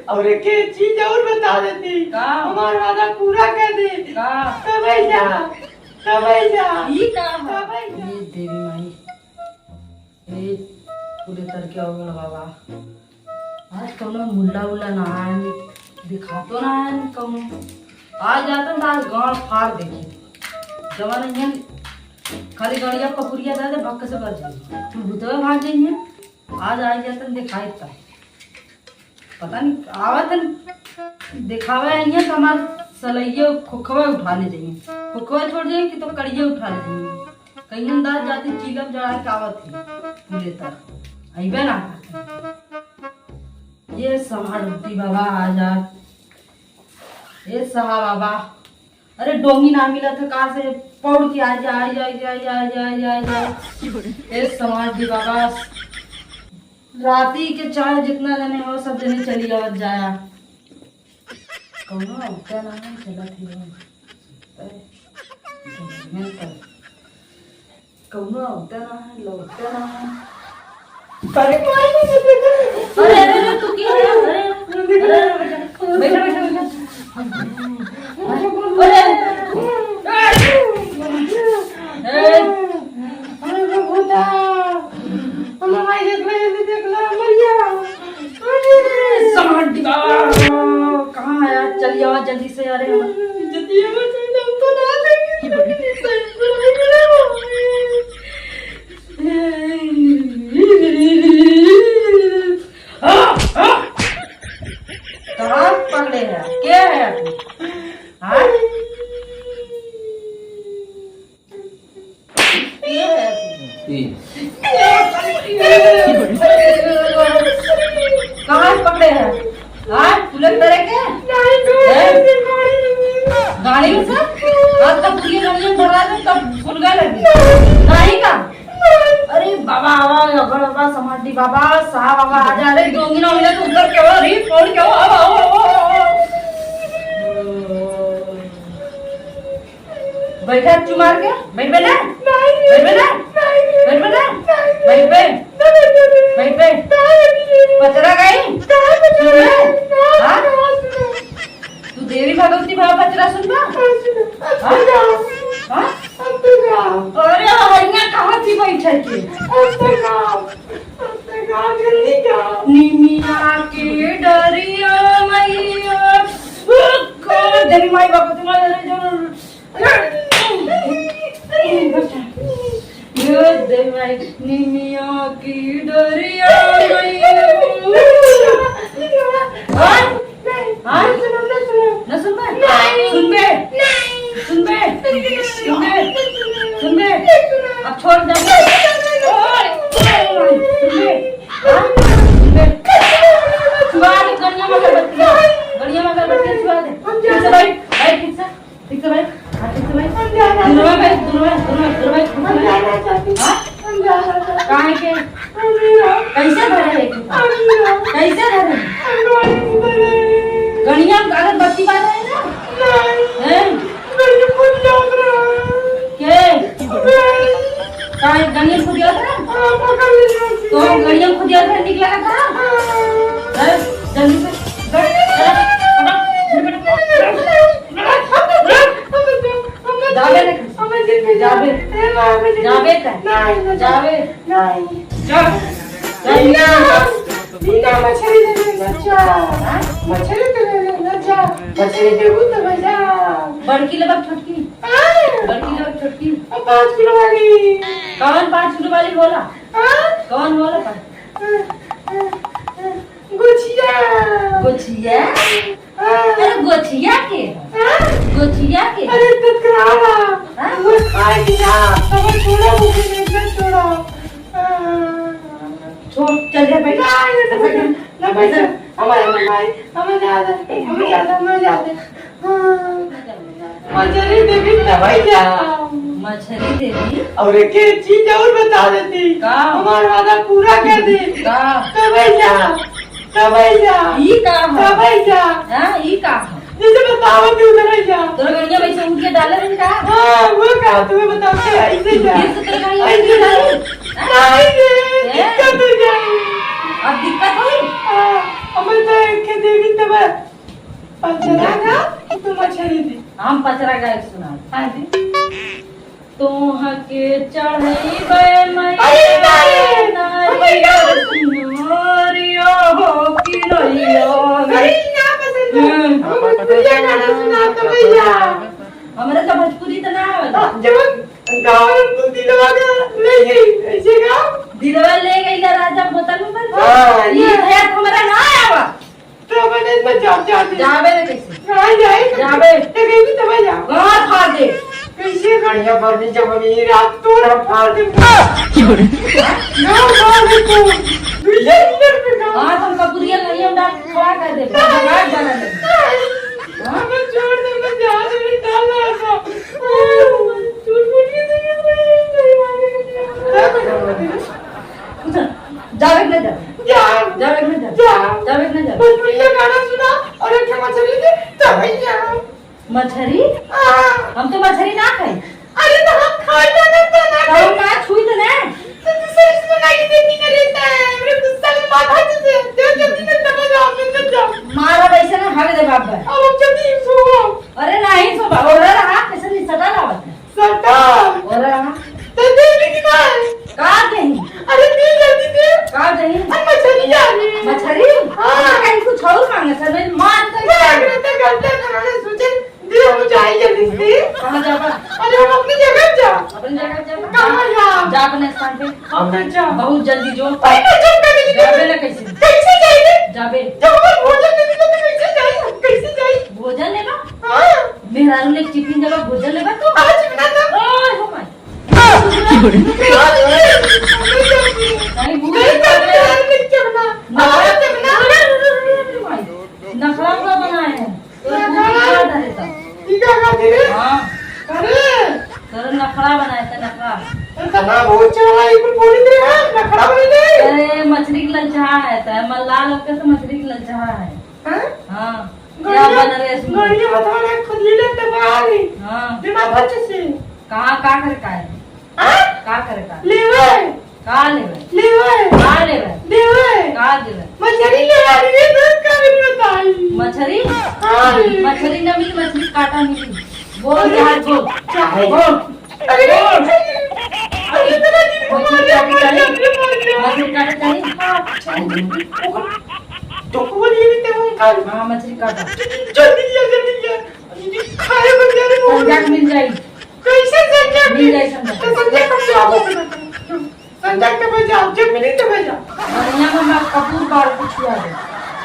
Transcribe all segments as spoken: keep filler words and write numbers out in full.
और एक चीज और बता देती। का? हमार वादा पूरा कर दे। का? तबे जा, तबे जा। ई का है? तबे जा। ये देवी माई, ए, पूरे तरके हो गल बाबा। आज कौनो मुल्ला उल्ला ना आए, दिखातो ना आए कौनो। आ जातन त आज गांड फाड़ देती। जवान इहन खाली गड़िया कपुरिया दे दे, भक्क से बज जाए। तू भूतवे भाग जाइए। आज आ जातन दिखाई त। पता नहीं, आवत हन, देखावे आइए तो हमार सलैये खोखवे उठा ले जाइए। खोखवे छोड़ जाइए कि तो कड़िये उठा ले जाइए। कहीं अंदाज जाती चीलम जड़ा के आवत है, पूरे तरह। अइबे ना करते। ये सहा डूबती बाबा, आ जा। ये सहा बाबा, अरे डोंगी ना मिलत है, कहाँ से पौड़ के आ जा, आ जा, आ जा। ए समाज दी बाबा, राती के चाहे जितना जने हो, सब जने चली आवत जाया। कौनो अवता ना है, चलत ही हो। ए, मैं तो कौनो अवता ना है, लौटता ना है। अरे, अरे, अरे, तू की है? अरे, अरे, अरे, बैठा, बैठा, बैठा। अरे, अरे, ए। अरे, भूता। हमार माई देख ले, जल्दी देख ले, मर गया। अरे, समाज दी बाबा, कहाँ है यार? चली आवा जल्दी से यार, हम इज्जतिया बचाई, हमको ना देंगे, लेकिन इस टाइम को नहीं मिलेगा। कहाँ पकड़े हैं? के है तू? हाँ? के है तू? ई। कहाँ पकड़े हैं? हाँ? पुलिस तरह के? हैं? गाड़ी में से? आज तक पूरी गाड़ी में भरा दे, तब सुन गए लगे। नहीं का? अरे बाबा, आवा, अगल बाबा, समाधि बाबा, साहब बाबा, आ जा रे, डोंगी ना मिले तो उधर के हो, री, फोन के हो, आवा, आवा, आवा, आवा। बैठा चुमार के, बैठबे ना? बैठबे ना? बैठबे ना? बैठबे। बैठबे। पचरा गई? सुनबे? हाँ? तू देवी भगवती भाव पचरा सुनबा? हाँ? हाँ? अरे, हरिया कहाँ थी बैठे के? निमिया के डरिया मैया, देवी माई बाबा, तुम्हारे जो ये देवाई निमिया की डरिया मैया। हाँ? हाँ? न सुनबे? सुनबे? सुनबे? सुनबे? सुनबे? अब छोड़ दे। सुनबे? हाँ? सुनबे? छुआ दे, गड़िया में अगरबत्ती। गड़िया में अगरबत्ती छुआ दे। ठीक से बैठ, बैठ ठीक से। ठीक से बैठ। हाँ, ठीक से बैठ। हम जाना चाहती। दुनवा बैठ, दुनवा, दुनवा, दुनवा बैठ, ठीक से हम बैठ। जाना चाहती। हाँ? हम जाना चाहती। काहे के? हम नहीं रहो। कैसे धरे है? हम नहीं रहो। कैसे धरे? हम गाड़ी में धरे। गड़िया में अगरबत्ती बार है ना? नहीं। हैं? गड़िया खुद जात रहा। के? नहीं। काहे गड़िया खुद जात रहा? हाँ, पकड़ ले जाती। तो गड़िया खुद जात रहा, निकला था? हाँ। हैं? जल्दी से। बैठ, बैठ, बैठ, बैठ, बैठ। जाबे ना। जाबे। जाबे का? नहीं, नहीं। जाबे। नहीं। जा। जा। बिना, बिना मछरी देवे ना जा। हाँ? मछरी देवे ना जा। मछरी देबू तो जा। बड़की लेबा छोटकी? हाँ। बड़की लेबा छोटकी? अब पाँच किलो वाली। कौन पाँच किलो वाली बोला? हाँ? कौन बोला था? हाँ, हाँ, हाँ, हाँ। गोछिया। गोछिया? हाँ। अरे गोछिया के? हाँ? गोछिया के? अरे टकरावा। हाँ? वो खाए के ना, तब छोड़ा मुझे, नहीं छोड़ा। हाँ। छोड़, चल जा, बैठ। ना, ये तो बैठ, ना बैठ। हमारे भाई, हमें ज्यादा, हमें ज्यादा, हमें ज्यादा। हाँ। मछरी देवी तबे जा। मछरी देवी? और एक चीज और बता देती। का? हमार वादा पूरा कर दे। का? तबे जा। तबे जा। ई का है? तबे जा। हाँ, ई का है? जैसे बतावत ही उधर जा। तोरा गड़िया में से उठ के डाले रही का? हाँ, वो का, तुम्हें बताओ, ऐसे जा। फिर से तोरा गड़िया में ऐसे जा। डाले? हाँ? नहीं रे, हैं? दिक्कत हो जाए। अब दिक्कत होई? हाँ, हमरे तो एक के देवी तब पचरा गा, तू मछरी दी। हम पचरा गा एक सुनाओ। हाँ दी। तोहके चढ़इबे मैया अरे बाप रे! नारियर सुनरियो हो कि नइयो। अरे, ना पसंद है। हम्म। हमको भोजपुरिया गाना सुना तो भैया। हमरे तो भोजपुरी तो ना आवे। हाँ, जब गाँव में तू दिलवा का ले गई, ऐसे गाँव? दिलवा ले गई ना राजा बोतल में भर के। हाँ, ये ये है हमारा ना आवा। तो मैंने इसमें जाओ, जाओ, जाओ। जाबे ना कैसे? कहाँ जाए? जाबे। तो कहीं भी तो मैं जाऊँ। कहाँ खा दे? कैसे बढ़िया बनी जब हम ये रात तोड़ हम फाड़ दे। क्यों रे? ना फाड़ दे तू। दूसरे मिनट में गाँव। हाँ, तो कपूरिया नहीं हम डाल खड़ा कर दे। बर्बाद बना दे। हाँ, मैं छोड़ दे, मैं जान नहीं डाल रहा था। चुटपुट के तो ये कोई नहीं मारेगा। जावे के ना जावे? जा। जावे के ना जावे? जा। जावे के ना जावे? भोजपुरिया गाना सुना और एक ठे मछरी दे, तो भैया। मछरी? हाँ। हम तो मछरी ना खाई। अरे तो हम खाई ना, ना, तो ना तो हम खाई। ना छुई तो ना। तो तू सही से मंगाई देती ना रहता है। मेरे गुस्सा में माथा जैसे, दे जल्दी से दबा जाओ, अंदर जाओ। मारा वैसे ना, भाग दे बाप भाई। अब हम जल्दी सोओ। अरे नहीं सोबा, ओढ़ा रहा, कैसे नहीं सटा लावत है? सटा। ओढ़ा रहा। तो दे दे कि नहीं? का देही? अरे दे जल्दी दे। का देही? अरे मछली आ रही है। मछली? हाँ। हम कहीं कुछ और मांगे सर, मैं मार कर मार कर तो गलत है, मैंने सोचे दे हम जाए जल्दी से। कहाँ जाबा? अरे हम अपनी जगह जा। अपनी जगह जा। कहाँ जा? जा अपने स्थान पे। हम ना जा। बहुत जल्दी जो। अरे ना जा, कभी नहीं। जाबे ना कैसे? कैसे जाएंगे? जाबे। जब हमारे भोजन नहीं मिला तो कैसे जाए? हम कैसे जाए? भोजन लेबा? हाँ। मेहरारू ने टिफिन देबा, भोजन लेबा तू? आज बना दो। ओए हो माय। नहीं, भूत नहीं, नहीं, नहीं, नहीं, नहीं, नहीं, नखरा, नखरा, नखरा, नखरा, नखरा, नखरा। नखरा उखरा बनाए हैं। तो नखरा। दिखा दे रे। हाँ। अरे। तोर नखरा बनाए थे, नखरा। अरे तना बहुत चला, ये कुल बोली दे रहा है, नखरा बोली दे। अरे, मछरी के ललचाहा है, तो मल्ला लोग के तो मछरी के ललचाहा है। हाँ? हाँ। गड़िया, क्या बन रहे इसमें? गड़िया बता रहे, खुद ही लेते बाहर ही। हाँ। बिना बच्चे से। कहाँ, का करे का है? हाँ? का करे का? लेवे। का लेवे? लेवे। का लेवे? देवे। का देवे? मछरी लेवे, अरे दूध का बिल बताई। मछरी? हाँ। मछरी ना मिली, मछरी काटा मिली। बोल अरे। यार, बोल। चाहे। बोल। अरे, बोल। अरे, इतना दिन मछरी मार दिया, काटा मार दिया, चाहिए? मार दिया, मार दिया। मछरी काटा चाहिए? हाँ, चाहिए। ओकर डोकवा लिए भी ते हम काट। हाँ, मछरी काटा। जल्दी लिया, जल्दी लिया। अरे, खाए बन जा रहे हो। संजय मिल जाई। कैसे संजय मिल मिल जाई संजय। तो संजय कब से आपको संजय के भाई जाओ, जब मिली तो भाई जाओ। बढ़िया में मैं कपूर बार कुछ हुआ है।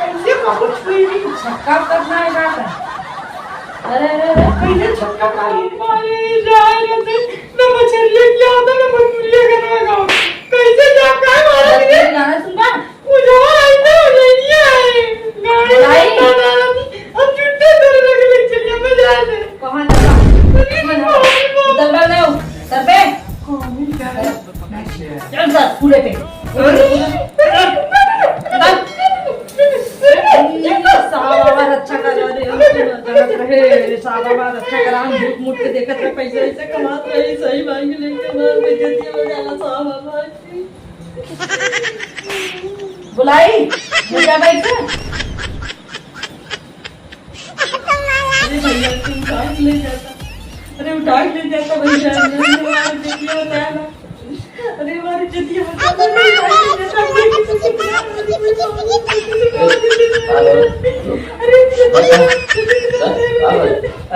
कैसे कपूर छुई नहीं? छक्का तक ना है बात है। अरे, अरे, अरे। कैसे छक्का का है? अरे, जा रहे थे, मैं मछलियाँ क्या होता, मैं मछलियाँ करना गाँव। कैसे जा, क्या मारा बस तुझे? ये गाना सुन पा। वो जो आई ना, वो लेनी है। गाड़ी बोलाई? बता रहा था। अब छुट्टे तेरे लगे ले चलिए, मजा आ जाए। कहाँ जाता? अरे, कौन है? बाप रे, बाप। उतर बा ना, उतर बे। कौन है? चल सर, पूरे पे। अरे, साहब हमार अच्छा करा दे, हम तो ना जानत रहे। साहब हमार अच्छा करा, हम झूठ मूठ के देखत रहे, पैसे ऐसे कमात रहे, सही मांग लेके हमार बेइज्जती हो जाला साहब हमार। बुलाई, भैया बैठ। अरे भैया, तू उठा के ले जाता। अरे उठा के ले जाता भैया, अरे हमारी बेटियाँ बताया ना। अरे हमारी बेटियाँ बताया ना, उठा के ले जाता। अरे बेटियाँ,